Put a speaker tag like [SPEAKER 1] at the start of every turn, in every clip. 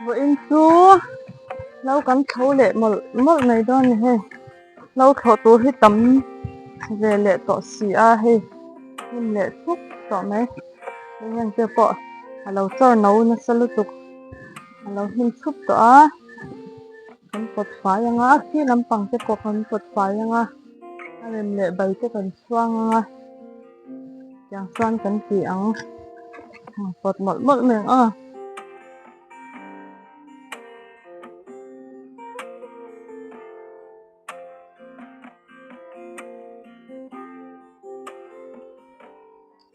[SPEAKER 1] Vawiin chu lo kan thlo leh mawlh mawlh mai dawn a ni hei lo thlawh tur hi tam ve leh tawh si a hei hnim leh thup tawh mai hei heng te pawh a lo chawr no nasa lutuk a lo hnim thup tawh a kan pawt fai ang a khi lampang te pawh kan pawt fai ang a a rem leh bai te kan chhuang ang a. Tiang chuan kan ti ang pawt mawlh mawlh mai ang a.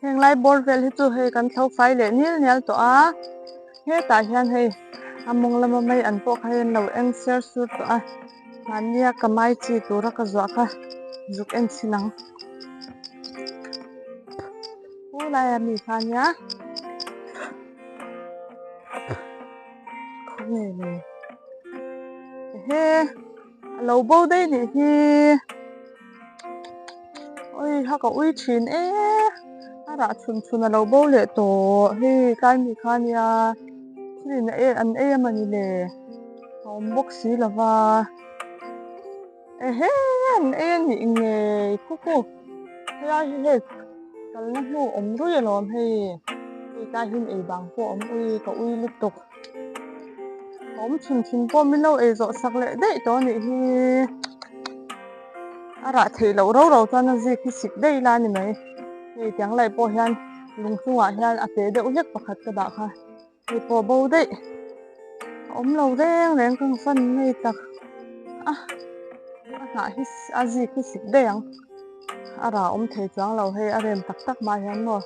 [SPEAKER 1] Heng lai bawr vel hi chu hei kan tho fai leh nil nial tawh a hetah hian hei a mawng lama mai an pawh kha hei an lo eng ser sur tawh a. Mahnia ka mai chi tura ka zuah kha zuk en chhin ang. Pu laia mi kha nia. Khawnge le. Ehe a lo bo daih nih hi. Oi ha ka ui thin e. A rah chhun chhun a lo bo leh tawh hei tlai mi kha nia. Thil in an ei a mawni le. A awm bawk si lo va. Ehe an ei a nih ngei khu khu. Helai hi hei kalna hnu awm rui alawm hei. Hei tlai hi ei bang pawh a awm ui ka ui lutuk. A awm chhun chhun pawh min lo ei zawh sak leh daih tawh a nih hi. A rah theih loh rau rau chuan a zik hi sik daih ila a ni mai. Hei tiang laih pawh hian lung chungah hian a te deuh hlek pakhat ka dah kha. Hei pawh bo daih a awm lo reng reng ka fan ngei tak a a hnah hi a zik hi sik daih ang a rah awm thei chuang lo hei a rem tak tak mah hian maw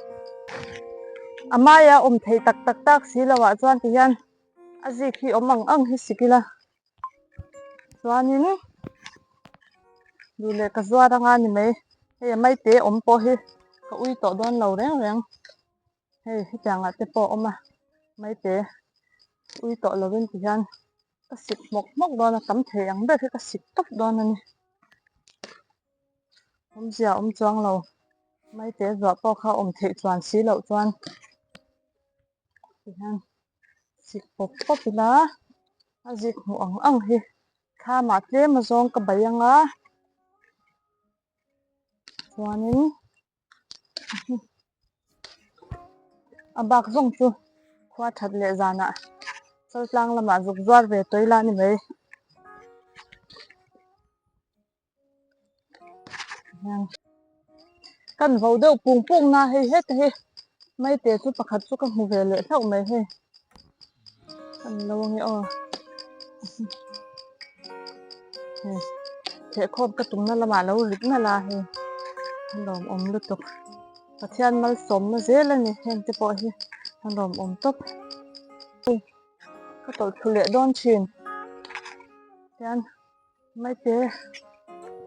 [SPEAKER 1] a maia awm thei tak tak tak si lo ah chuan ti hian a zik hi awm ang ang hi sik ila chuanin duh leh ka zuar anga ni mai hei a maite awm pawh hi ka ui tawh dawn lo reng reng. Hei hetiang ah te pawh a awm a maite ui tawh lovin ti hian ka sik hmawk hmawk dawn a tam thei ang ber hi ka sik tawp dawn a ni awmzia a awm chuang lo maite zuah pawh kha awm theih chuan si loh chuan ti hian sik pawp pawp ila a zik hmuh ang ang hi thlamah tlem a zawng ka bei ang a chuanin. A bak zawng chu khua that leh zanah chaltlang lamah zuk zuar ve tawih ila a ni mai. Kan vo deuh pung pung na hei heta hi maite chu pakhat chu ka hmu ve leh hlauh mai hei ka ni lo ange aw hei thehkhawm ka tumna lamah lo rit nalh a hei a lawmawm lutuk Pathian malsawmna zel a ni heng te pawh hi a lawmawm tawp hei ka tawlh thlu leh dawn thin tian maite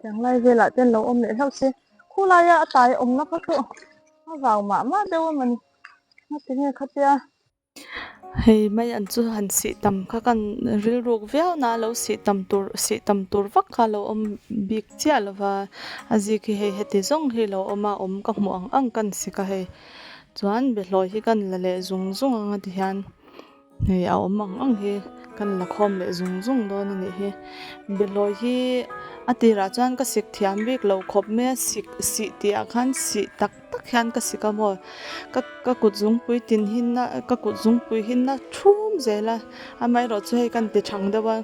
[SPEAKER 1] tiang lai velah te an lo awm leh hlauh se khulaia a tai awmna kha chu a vau mah mah deuh a mawni ngatinge khatia.
[SPEAKER 2] Hei mai an chu han sih tam kha kan rilruk viau na lo sih tam tur sih tam tur vak kha lo awm bik chiah lo va a zik hi hei heti zawng hi lo awm a awm ka hmuh ang ang ka ni sik a hei chuan behlawi hi kan la leh zung zung ang a ti hian hei a awm ang ang hi kan la khawm leh zung zung dawn a nih hi behlawi hi a tirah chuan ka sik thiam bik lo khawp mai a sik sih tih ah khan sih tak tak hian ka sik a maw ka ka kut zungpui tin hi na ka kut zungpui hi na thum zel a amaherawh chu hei kan ti thang deuh a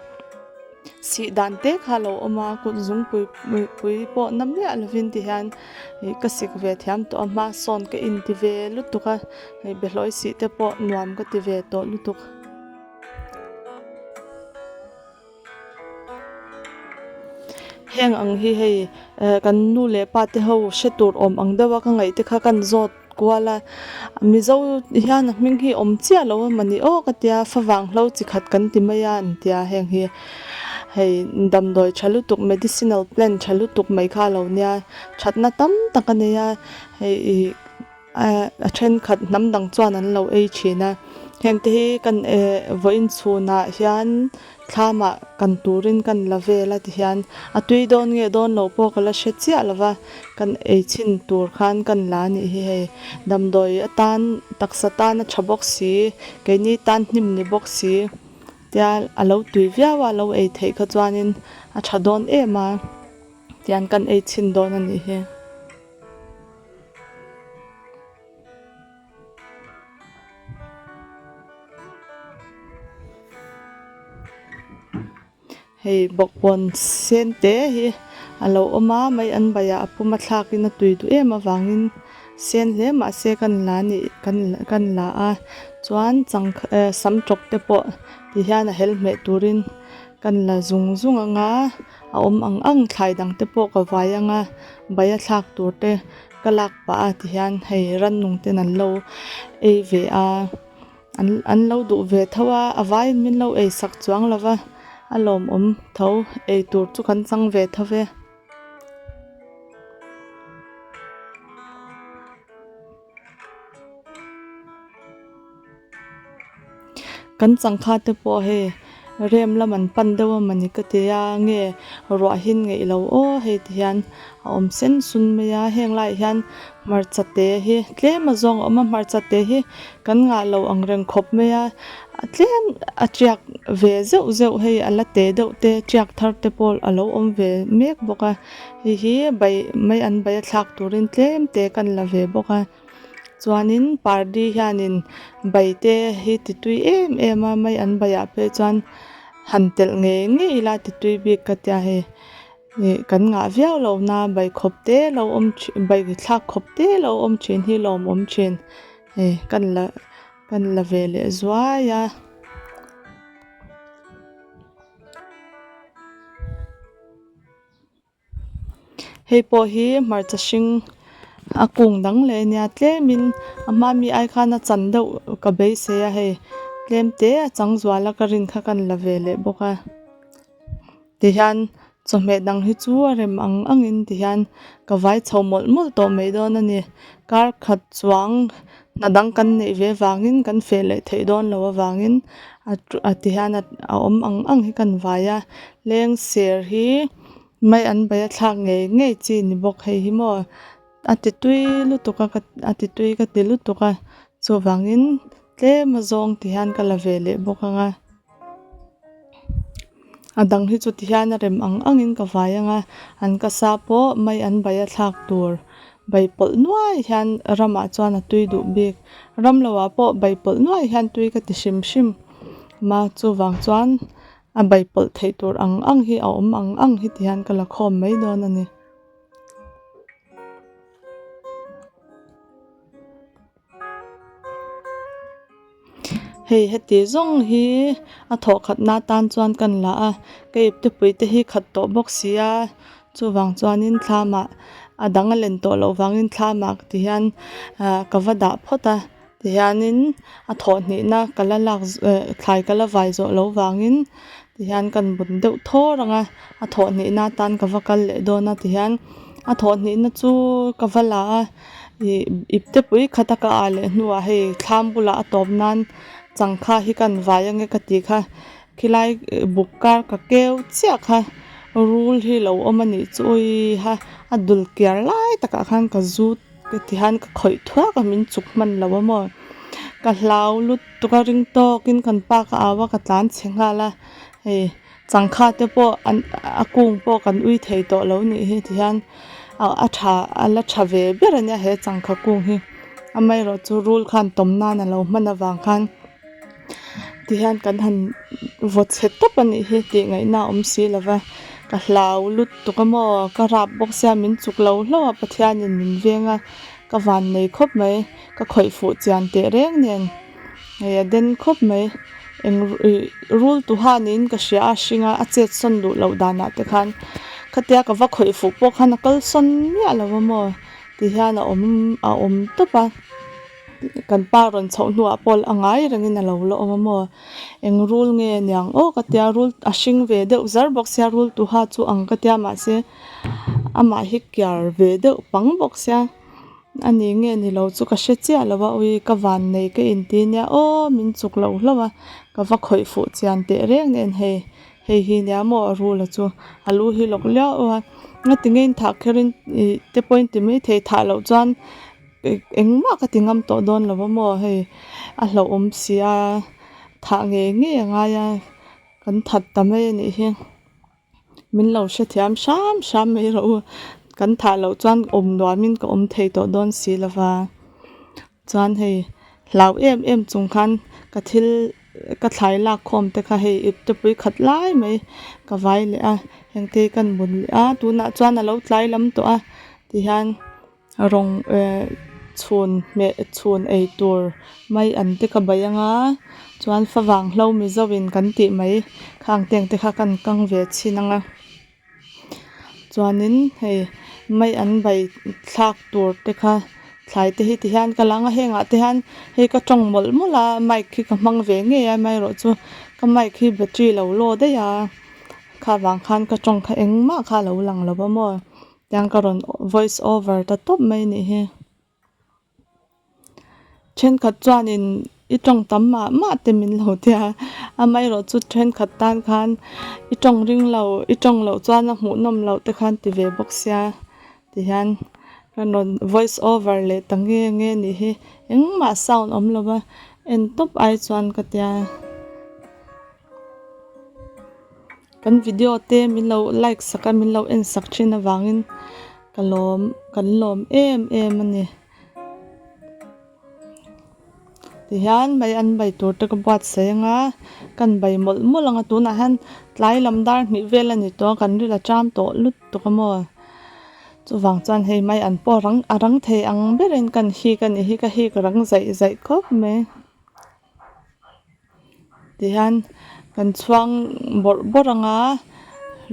[SPEAKER 2] sih dan te kha a lo awm a kut zungpui pui pawh na miah lovin ti hian ih ka sik ve thiam tawh a hma sawn ka inti ve lutuk a hei behlawi sih te pawh nuam ka ti ve tawh lutuk. Heng ang hi hei eh kan nu leh pa te ho hre tur awm ang deuh a ka ngaih te kha kan zawt kual a mizo hian a hming hi awm chiah lo a mawni aw ka tia favang hlo chi khat kan ti mai a an tia heng hi hei damdawi tha lutuk medicinal plant tha lutuk mai kha a lo nia thatna tam tak a nei a hei ih A thenkhat hnam dang chuan an lo ei thin a heng te hi kan eh vawiin chhunah hian thlamah kan turin kan la vel a tihian a tui dawn nge dawn loh pawh ka la hre chiah lo va kan ei chhin tur khan kan la a nih hi hei damdawi atan taksa tan a tha bawk si keini tan hnim ni bawk si. Tia a lo tui viau a, a lo ei theih kha chuanin a tha dawn em a, tian kan ei chhin dawn a nih hi. Hei bawkbawn sen te hi a lo awm a, mai an baiah a pum a thlakin a tui duh em avangin sen hle mahse kan la nih kan kan la a chuan chang eh sam tawk te pawh ti hian a hel hmeh turin kan la zung zung ang a a awm ang ang thlai dang te pawh ka vai ang a bai a thlak tur te ka lak pah a ti hian hei rannung ten an lo ei ve a. An an lo duh ve tho a, a vaiin min lo ei sak chuang lo va, a lawmawm tho, ei tur chu kan chang ve tho ve. Kan changkha te pawh hei rem lam an pan deuh a mawni ka ti a, nge ruah hi ngeih lo aw hei ti hian a awm sen sun mai a, heng laiah hian hmarcha te hi tlem a zawng a awm a, hmarcha te hi kan ngah lo ang reng khawp mai a, tlem a tiak ve zeuh zeuh hei a la te deuh te tiak thar te pawh a lo awm ve mek bawk a, hei hi bai mai an bai a thlak turin tlem te kan la ve bawk a chuanin pardi hianin bai te hi ti tui em em a mai an baiah phei chuan han telh ngei ngei ila ti tui bik ka tia hei. Ih kan ngah viau lo na bai khawp te lo awm thin bai thlak khawp te lo awm thin hi lawmawm thin hei kan la kan la ve leh zuai a. Hei pawh hi hmarcha hring a kung dang leh ania tlemin a hma mi ai khan a chan deuh ka beisei a hei tlem te a chang zual a ka rin kha kan la ve leh bawk a. Tihian chawhmeh dang hi chu a rem ang angin tihian ka vai chho mawlh mawlh tawh mai dawn a ni. Kar khat chuang hna dang kan neih ve vangin kan feh leh theih dawn loh avangin a tihian a awm ang ang hi kan vai a. Leng ser hi mai an bai a thlak ngei ngei chi ni bawk hei hi maw a ti tui lutuk a a ti tui ka ti lutuk a chuvangin tlem a zawng tihian ka la ve leh bawk ang a. A dang hi chu tihian a rem ang angin ka vai ang a, an ka sa pawh mai an bai a thlak tur bai pawlh nuai hian ramah chuan a tui duh bik. Ram lohah pawh bai pawlh nuai hian tui ka ti hrim hrim a, chuvang chuan a bai pawlh theih tur ang ang hi a awm ang ang hi tihian ka la khawm mai dawn a ni. Hei heti zawng hi a thawh khatna atan chuan kan la a ka iptepui te hi khat tawh bawk si a chuvang chuanin thlamah a dang a len tawh loh vangin thlamah ti hian ah ka va dah phawt a tihianin a thawh hnihna ka la lak eh thlai ka la vai zawh loh vangin tihian kan bun deuh thawr ang a a thawh hnihna atan ka va kal leh dawn a tihian a thawh hnihna chu ka va la a. Ih ipte pui khat a ka ah leh hnuah hei thlam bulah a tawp nan changkha hi kan vai ange ka tih kha khilai buk kar ka keu chiah kha rul hi lo awm a nih chu ui ha a dul kiar lai takah khan ka zut ka ti hian ka khawih thuak a min chuk hman lo a maw ka hlau lutuk a ring tawkin kan pa ka au a ka tlan chhe nghal a hei. Changkha te pawh an a kung pawh kan ui thei tawh lo nih hi tihian a tha a la tha ve ber a nia he changkha kung hi amaherawh chu rul khan tawm nan a lo hman avang khan tihian kan han vaw chhe tawp a nih hi tih ngaihna a awm si lo va ka hlau lutuk a maw ka rap bawk sia min chuk lo hlauh a Pathianin min veng a ka van nei khawp mai ka khawih fuh chian teh reng nen. Hei a den khawp mai eng ih rul tuha niin ka hria a hring a a chet sawn duh loh danah te khan khatia ka va khawih fuh pawh khan a kal sawn miah lo a maw ti hian a awm a awm tawp a kan pa rawn chhoh hnuah pawh a ngai rengin a lo la awm a maw eng rul nge niang aw ka tia rul a hring ve deuh zar bawk sia rul tuha chu ang ka tia mahse amah hi kiar ve deuh pang bawk sia. A ni nge ni lo chu ka hre chiah lo a ui ka van nei ka inti nia aw min chuk loh hlauh a ka va khawih fuh chian teh reng nen hei hei hi nia maw a rula chu a lu hi lawk liau a ngati nge in thah kher in ih te pawh in ti mai thei thah loh chuan engmah ka ti ngam tawh dawn lo a maw hei a hlauhawm si a thah ngei ngei a ngai a. Kan that ta mai a nih hi. Min lo hrethiam hram hram mai rawh u. Kan thah loh chuan awm nuamin ka awm thei tawh dawn si lo va. Chuan hei hlau em em chung khan ka thil ka thlai lak khawm te kha hei ipte pui khat lai mai ka vai leh a heng te hi kan bun leh a tunah chuan a lo tlai lam tawh a tihian rawng eh chhun hmeh chhun ei tur mai an te ka bei anga chuan favang hlo mizo in kan tih mai khang teng te kha kan kang ve chhin anga. Chuanin hei mai an bai thlak tur te kha thlai te hi ti hian ka lang a hengah te hian hei ka tawng mawlh mawlh a mic hi ka hmang ve ngei a amaherawhchu ka mic hi battery lo low daih a kha vang khan ka tawng kha engmah kha a lo lang lo va maw tiang ka rawn voice over ta tawp mai a nih hi. Thenkhat chuanin i tawng tam mah mah te min lo tia amaherawh chu thenkhat tan khan i tawng ring lo i tawng loh chuan a hmuhnawm loh te khan ti ve bawk sia tihian kan rawn voice over leh ta nge nge nih hi engmah sound awm lo va en tawp ai chuan ka tia. Kan video te min lo like sak a min lo en sak thin avangin ka lawm kan lawm em em a ni. Tihian mai an bai tur te ka buatsaih anga kan bai mawlh mawlh ang a tunah hian tlai lam dar hnih vel a ni tawh a kan ril a ṭam tawh lutuk a maw chuvang chuan hei mai an pawh rang a rang thei ang berin kan hik a nih hi ka hik rang zaih zaih khawp mai. Tihian kan chhuang bawrh bawrh ang a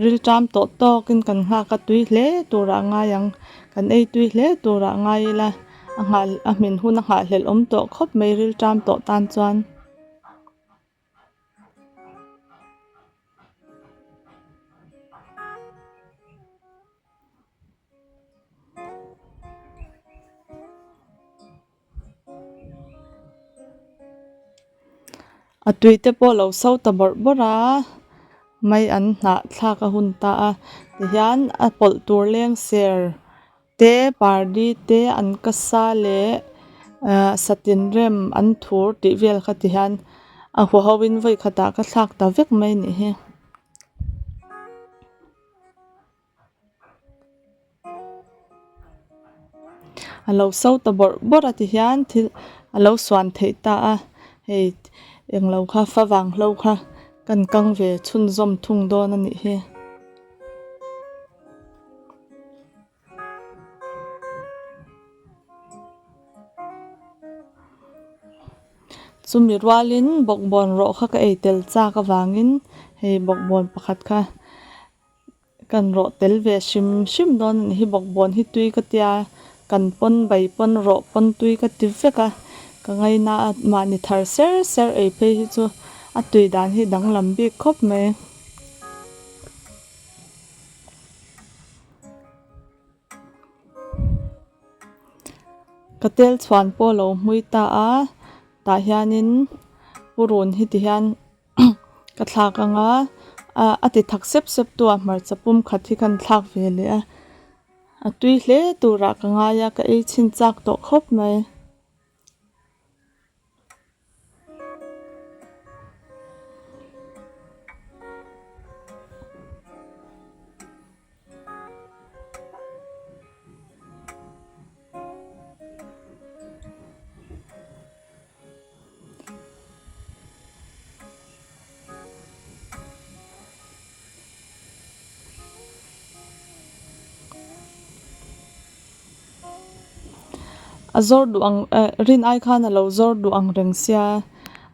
[SPEAKER 2] rilṭam tawh tawkin kan nghak a tui hle turah a ngai ang kan ei tui hle turah a ngai ila a nghah a hmin hun a nghahhlelh awm tawh khawp mai rilṭam tawh tan chuan. A tui te pawh lo so ta bawrh bawrh a mai an hnah thlak a hun ta a tihian a pawlh tur leng ser te pardi te an kasa leh ahh satin rem an thur tih vel kha tihian a huho in vawi khatah ka thlak ta vek mai a nih hi. A lo so ta bawrh bawrh a ti hian thil a lo suan theih ta a hei englo kha favang hlo kha kan kang ve chhunzawm thung dawn a nih hi. Chumi rualin bawkbawn rawh kha ka ei tel chak avangin hei bawkbawn pakhat kha. Kan rawh tel ve hrim hrim dawn a ni hi bawkbawn hi tui ka tia kan pawn bai pawn rawh pawn tui ka ti vek a ka ngaina a mahni thar ser ser ei phei hi chu a tui dan hi danglam bik khawp mai. Ka tel chhuan pawh a lo hmui ta a tah hianin purun hi ti hian. Ka thlak anga a ti thak sep sep tu a hmarcha pum khat hi kan thlak ve leh a a tui hle turah ka ngai a ka ei chhin chak tawh khawp mai. A zawr duh ang eh rin ai khan a lo zawr duh ang reng sia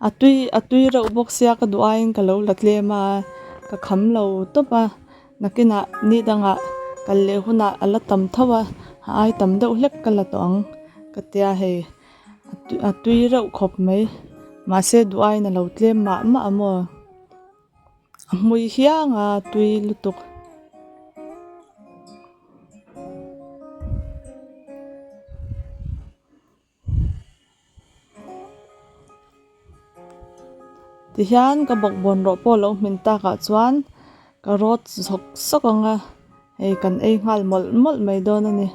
[SPEAKER 2] a tui a tui reuh bawk sia ka duh aiin ka lo la tlem a ka kham lo tawp a nakinah ni dangah kal leh hunah a la tam tho a a ai tam deuh hlek ka la tawh ang ka tia hei. A tui reuh khawp mai mahse duh aiin a lo tlem mah mah a maw a hmui hiang a tui lutuk. Tihian ka bawkbawn rawh pawh lo hmin takah chuan ka rawt zawk zawk ang a. Hei kan ei nghal mawlh mawlh mai dawn a ni.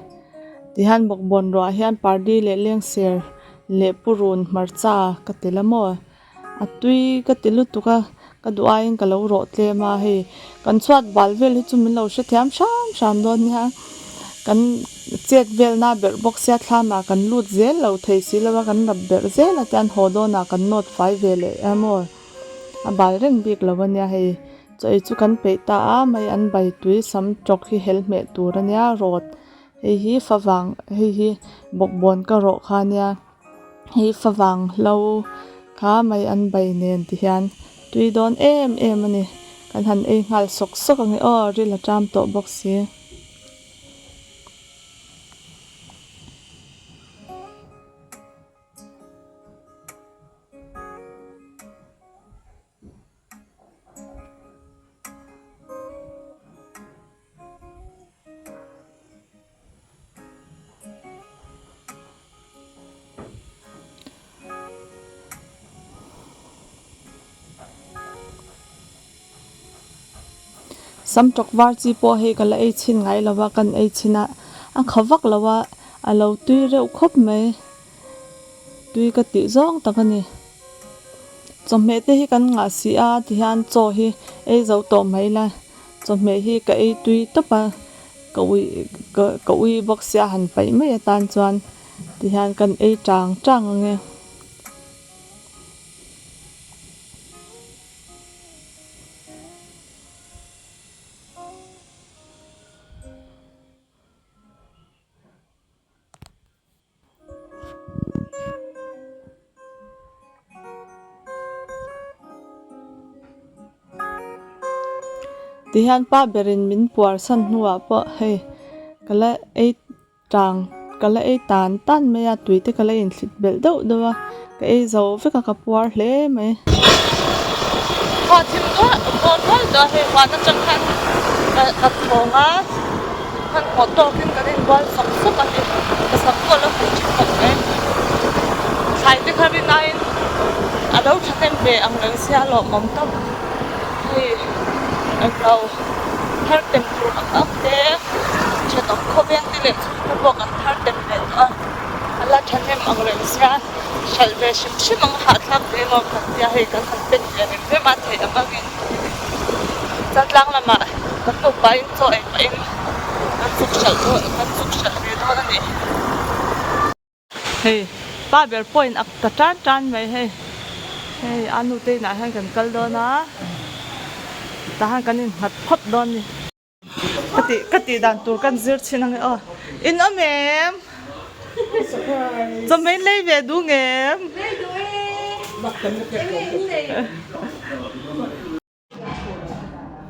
[SPEAKER 2] Tihian bawkbawn ruah hian pardi leh lengser leh purun hmarcha ka ti la maw? A tui ka ti lutuk a. Ka duh aiin ka lo rawh tlem a hei kan chhuat bal vel hi chu min lo hrethiam hram hram dawn nia kan chet velna berh bawk sia thlamah kan lut zel lo thei si lo a kan rap berh zel a tian haw dawnah kan nawt fai ve leh a maw a bal reng bik lo a nia hei chaw ei chu kan peih ta a mai an bai tui sam tawk hi hel hmeh tur a nia rawt hei hi favang hei hi bawkbawn ka rawh kha a nia. Hei favang hlo kha mai an bai nen ti hian tui dawn em em a ni. Kan han ei nghal sawk sawk ang e aw ril a ṭam tawh bawk si. Sam tawk var chi pawh hei ka la ei chhin ngai lo va kan ei chhin a a kha vak lo a a lo tui reuh khawp mai tui ka tih zawng tak a ni. Chawhmeh te hi kan ngah si a tihian chaw hi ei zo tawh mai la chawhmeh hi ka ei tui tawp a ka ui ka ka ui bawk sia han paih mai atan chuan tihian kan ei tang tang ang e. Tihian pa berin min puar san hnuah pawh hei ka la ei tang ka la ei tan tan mai a tui te ka la inthlit belh deuh deuh a ka ei zo vek a ka puar hle mai. Khaw thim rual rual tawh a hei huan atang khan ka thawng a. Hmanhmawh tawkin kan inbual sawk sawk a ni. Ka sam pawh a lo huh thin khawp mai. Thlai te kha rinaiin a lo thahnem ve ang reng sia lawmawm tawp. Hei englo thar tem tur ang ang te thenawm khawveng te leh chhungte pawh kan thar tem ve tawh a. A la thahnem ang reng sia hralh ve hrim hrim ang a hahthlak ve lawm kan tia hei kan han pen ve reng rem a theih ang angin. Chaltlang lamah kan nupain chaw ei pahin kan chuk hralh dawn kan chuk hralh ve dawn a ni. Hei pa ber pawhin a ta tan tan mai hei hei a nute inah hian kan kal dawn a tah hian kan innghat phawt dawn a ni. Ka tih ka tih dan tur kan zir chhin ang e aw. In awm em? Chawhmeh in lei ve duh ngem?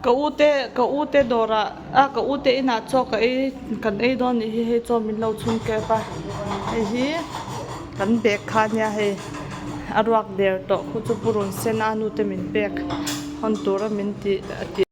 [SPEAKER 2] Ka u te ka u te dawrah a ka u te inah chaw ka ei kan ei dawn nih hi hei chaw min lo chhung kep a hei hi kan bag kha ania hei a ruak der tawh khu chu purun sen a nu te min pek hawn tura min tih a tih.